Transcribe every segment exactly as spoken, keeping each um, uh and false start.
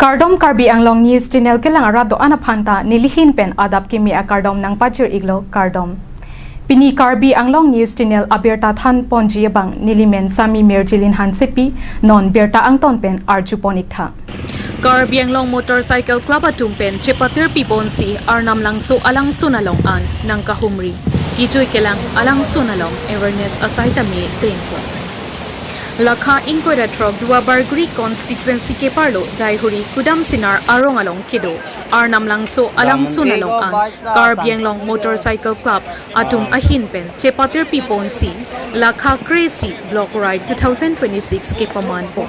Kardom, Karbi Anglong News Channel kelang arat do-an aphanta nelihin pen adap kimi akardom nangpachir-iklo, kardom. Pini Karbi Anglong News Channel abirta thanponji abang nelimen Sami Mirjilin Hansepi, non birta angton pen arjupon-iktha. Karbi Anglong Motorcycle Club atum pen chepatirpiponsi Arnam Langso alangsun along an nangkahumri. Kejui kelang alangsun along awareness asai tame dengpon. Lakha ingkoi ra throk Duarbagori constituency keparlo Daihuri Kudamsinar arong along kedo Arnam Langso alangsun along an Karbi Anglong Motorcycle Club atum ahin pen chepatirpiponsi lakha kre-isi block ride two thousand twenty-six kepamanpon.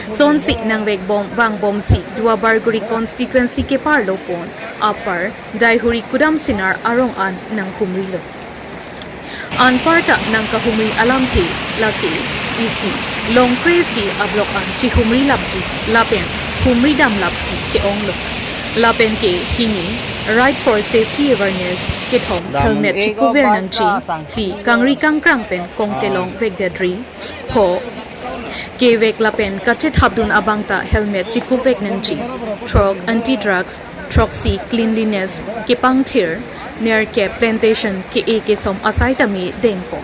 Sonsi nangvekbom vangbomsi Duarbagori constituency keparlo pon apar Daihuri Kudamsinar arong an nanghumrilo. Anparta nangkahumri alamthe lake isi, long kre-isi ablock an chihumri lapji lapen humri dam lapsi ke-onglo. Lapen ke hini, ride for safety awareness, kethom helmet chikuver nangji, phli kangri kangkrang pen kongtelong vekdetri, pho kevek lapen kachethapdun abangta helmet chikuvek nangji, throk anti drugs, throksi cleanliness kepangthir, nerkep plantation ke-e kesom asai tame dengpon.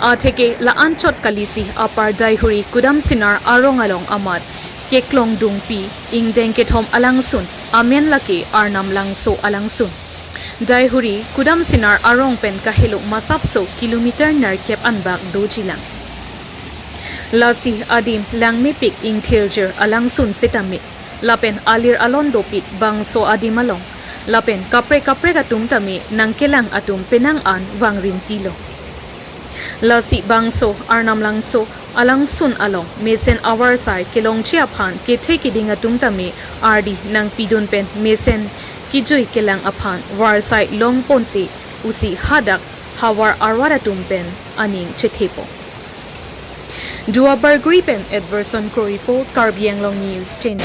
Atheke la-anchot kalisi apar Daihuri Kudamsinar arong along amat keklongdungpi ingdeng kethom alangsun, amen lake Arnam Langso alangsun. Daihuri Kudamsinar arong pen kahelo masapso kilometer nerkep anbak dojilang. Lasi adim langmepik ingthirjir alangsun setame, lapen alir alon dopik bangso adim along, lapen kaprek kaprek atum tame nangkelang atum penang an vangrintilo. Lasi bangso Arnam Langso alangsun along mesen avarsai kelongji aphan kethe keding atum tame ardi nangpidun pen mesen kejui kelang aphan varsai longponte pusi hadak havar arvar atum pen aning chethepo. Duarbagori pen Edverson Kro report, Karbi Anglong News Channel.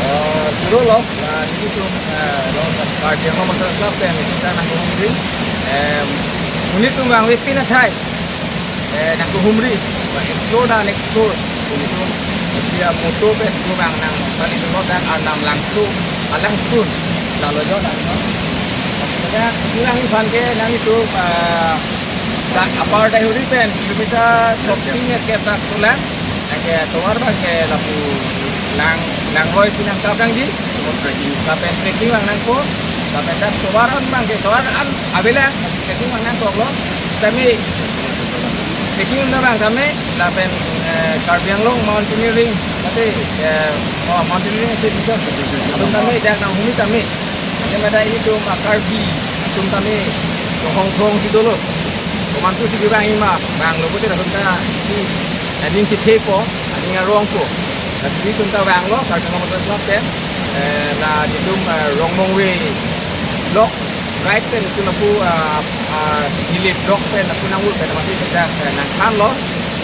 Eh, churolo, eh, nelitum, eh, lo, Karbi Anglong Motor Club pen nelitum nangkahumri. Eh, nelitum vangve pin athai, eh, nangkahumri, explore dan explore. Nelitum, dia motor pen nelitum vang nangpali dolo dan Arnam Langso alangsun. Lalo jo dan, no? Maksudnya, nelitum aphan ke, nelitum, eh, Da, apar Daihuri pen kilometer thirteen ke tak tulang. Anke tovar abang ke lapu lang, langroi pinang kap nangji. Lapen trekking lang nangpo. Lapen dak tovar an abang ke tovar an avelang. Trekking lang nangkoklo. Tame trekking na abang tame lapen, eh, Karbi Anglong mountaineering, mate, eh, oh, mountaineering institution atum tame dak nanghumri tame. Hanya mada ilitum a-Karbi atum tame hongthong si dolo. Komantu si kevang ima, vanglo pute latum ta si aning si thepo, aning arongpo. Tapi ilitum ta vanglo, Karbi Anglong Motor Club pen, eh, la ilitum, eh, Rongmongve block, right pen ilitum lapu, ah, ah, Nilip block pen lapu nang-ur pen mati sejak, eh, nangthanlo.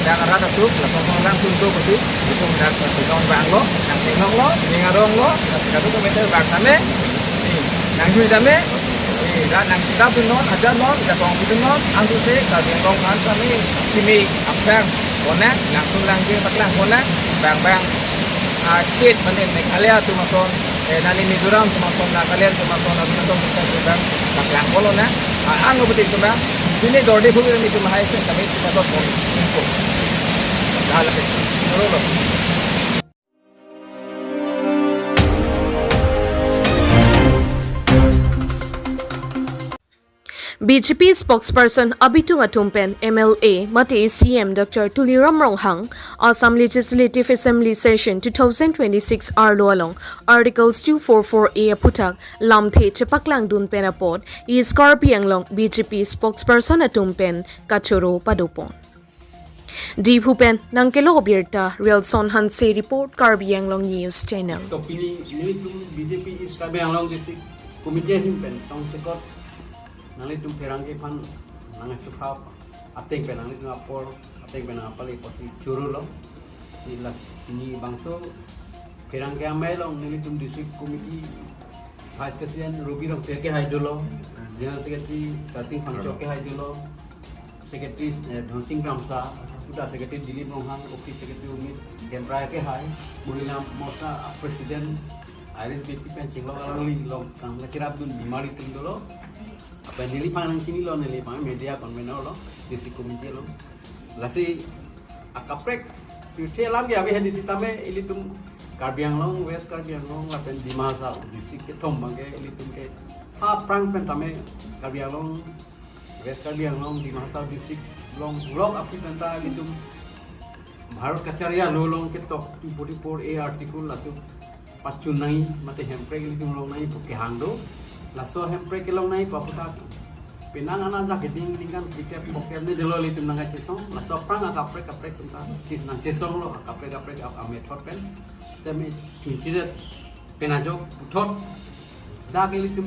Dak arat atum, lapu nang tunto pute, ilitum dak, eh, sidon vanglo, nangthenglonglo, aning aronglo, dak sika tu kometer vang tame, eh, nangjui tame, eh, dak nangkitap dunnon, ajar non, dak kong dunnon, angtuse, Karbi Anglong an tame, simi, apsang, konak, langsung langje, paklang konak, bang bang, ah, state mane Meghalaya atum ason, eh, nani Mizoram atum ason, Nagaland atum ason, Arunachal atum ason, atum ason, paklang kolo na, ah, ang lo betul atum bang, sini dorde phu kami atum hai se, kami atum ason pon, info. Dah lah, terus lo. B J P spokesperson abitung atum pen M L A mate C M Doctor Tuliram Ronghang, Assam Legislative Assembly Session two thousand twenty-six arlo along Articles two four four A aphuthak lamthe chepaklangdun pen apot East Karbi Anglong B J P spokesperson atum pen kachoro padopon. Diphu pen nangkelo birta, Relson Hanse report, Karbi Anglong News Channel. To pini nelitum B J P East Karbi Anglong District Committee ahin pen tongsekot nanglitum pherangke aphan nangchupha ateng pen nanglitum apor ateng pen nangpali pusi choro lo. Si lasi pini bangso pherangke amei along nelitum District Committee Vice President Ruby Rongpi kehai dolo, General Secretary Sarsing Phangcho kehai dolo, Secretary, eh, Dhonsing Kramsa, Ta Secretary Dilip Ronghang, office secretary Umit Kemprai ke hai, Morilam Morcha president Iris Beypi pen chenglok alangli along kangchirapdun bimari tum dolo. Lapen neliphan nangchinilo, neliphan media convener lo, district committee lo. Lasi akaprek pirthe alam ke ave hedi sitame ilitum Karbi Anglong, West Karbi Anglong lapen Dima Hasao district kethom abangke ilitum ke ha aphrang pen tame Karbi Anglong, West Karbi Anglong, Dima Hasao district along block aphi pen ta ilitum Bharat kachari alo along ketok two forty-four A article laso pachun nangji mate hemprek ilitum long nangji pu kehang do. Laso hemprek kelong nangji pu aphuthak penang ana ajak keding ningkan phlikep phokep ne dolo ilitum nangkachesong. Laso aphrang akaprek kaprek tum ta sis nangchesonglo, akaprek kaprek a-, amethot pen. Sitame chunchidet pen ajok puthot dak ilitum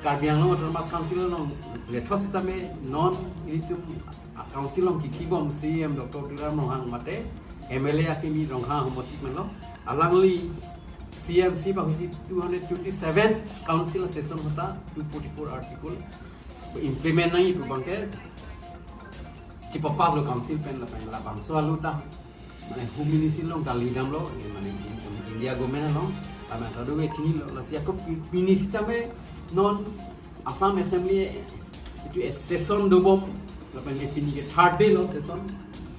Karbi Anglong Autonomous Council along lethot sitame non ilitum a-council along kikhibom C E M Doctor Tuliram Ronghang mate M L A akimi Ronghang ahomotsi melo. Alangli C E M si bangsi two hundred twenty-seven council session ahut ta two forty-four article implement nangji pu abangke chipapaslo council pen lapen labangso alu ta mane Home Ministry along kali damlo, eh, mane in-, India government along, lapen kadokave chinilo, lasi ako pi-, pini sitame non Assam Assembly itu es-, session dobom, lapen ke pini ke third day lo session,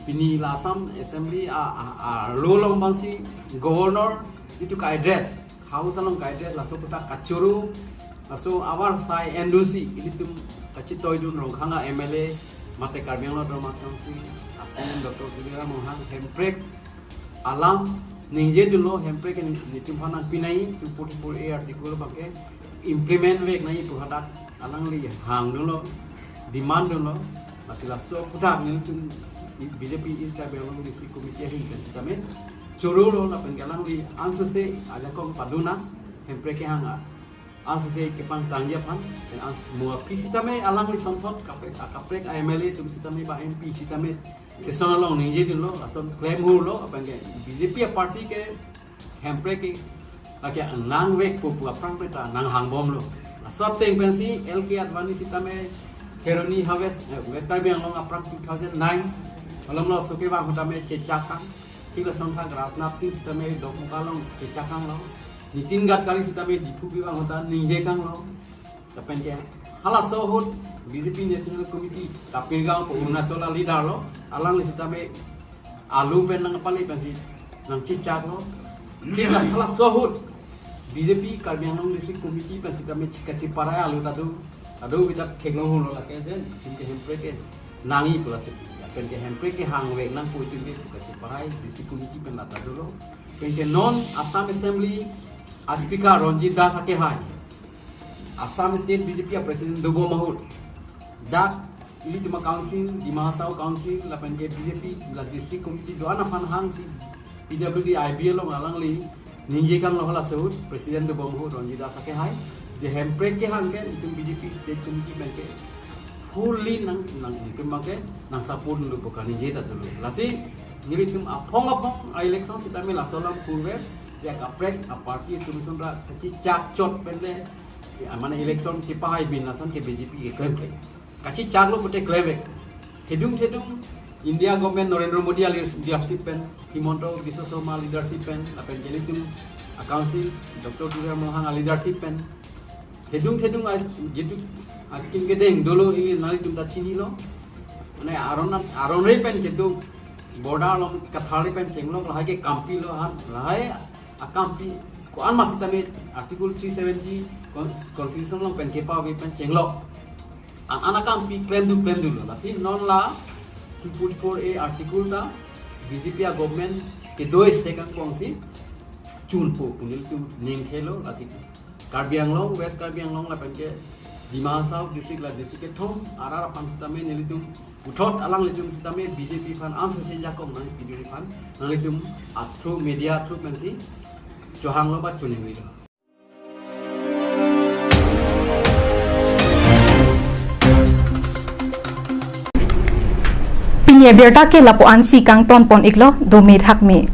pini la Assam Assembly a, a, a, lo along bangsi governor itu ka-address, House along ka-address, laso puthak kachoro, laso avarsai endusi ilitum kachitoidun Ronghang a M L A mate Karbi Anglong Autonomous Council a C E M Doctor Tuliram Ronghang hemprek alam ningjedunlo, hemprek ke nelitum aphan nangpi nangji two forty-four A article abangke implement vek nangji pu hadak alangli hangdunlo, demand dunlo. Lasi laso puthak nelitum B J P East Karbi Anglong District Committee ahin pen sitame chorolo lapen ke alangli ansose ajakong paduna hemprek kehang a ansose kepangtangji aphan, pen ans-, mo aphi sitame alangli sonthot kaprek, akaprek a M L A atum sitame ba M P sitame session along ningjedunlo, lason klem hurlo, lapen ke B J P a party ke hemprek ke lake nangvekpo pu aphrang pen ta nanghangbomlo. Laso ateng pensi L K Advani sitame Kheroni Harvest, eh, West Karbi Anglong aphrang two thousand nine, along laso kevang ahut tame chechak kang. Thik lason thak Rajnath Singh sitame Dokmoka along chechak kanglo. Nitin Gadkari sitame Diphu kevang ahut ta ningjekanglo. Lapen ke halaso ahut B J P National Committee Kapilgaon pu Arunachal a leader lo, alangli sitame alu pen nangpali pensi nangchechaklo. Thik la halaso ahut B J P Karbi Anglong District Committee pen sitame chika chiparai alu ta do, ta do kita theklong holo lake je, itum ke hemprek ke nangji pu lasi. Lapen ke hemprek kehangvek nangpo itum ke kachiparai District Committee pen la ta dolo. Lapen ke non Assam Assembly a Speaker Ranjit Das akehai, Assam State B J P a President dobom ahut, dak ilitum a Council, Dima Hasao Council, lapen ke B J P la District Committee do-an aphan hangsi P W D I B along alangli ningjekanglo halaso ahut, President dobom ahut Ranjit Das akehai, je hemprek kehang ke itum B J P State Committee pen ke fully nang, nang itum abangke nang support dun pu kaningje ta dolo. Lasi nelitum aphong aphong a election sitame laso alam kurve, je akaprek a party atum ason ra kachechak chot pen le, ya, mane election chepahai bin lason ke B J P ke klemkle. Kachechaklo pute klemvek. Thedung thedung India government Narendra Modi a leadership pen, Himanta Biswa Sarma leadership pen, lapen ke ilitum a Council Doctor Tuliram Ronghang a leadership pen, thedung thedung a, jitu a scheme kedeng dolo ili nanglitum ta chinilo. Mane aron, aron re pen kedo border along kathari pen chenglok lahai ke kampilo han, lahai akampi ko-an ma sitame Article three seventy Con-, Constitution along pen kepave pen chenglok. An, an akampi klemdu klemdulo. Lasi non la two forty-four A article ta B J P a government kedo isi kangkongsi chunpo pu nelitum ningthelo. Lasi Karbi Anglong, West Karbi Anglong lapen ke Dima Hasao district la district kethom arat aphan sitame nelitum puthot alanglitum sitame B J P aphan ansose jakong nangpidun aphan nanglitum a through media through pensi chohanglo ba choningrilo. Pini abirta ke lapu-ansi kangton pon iklo, dome thakme.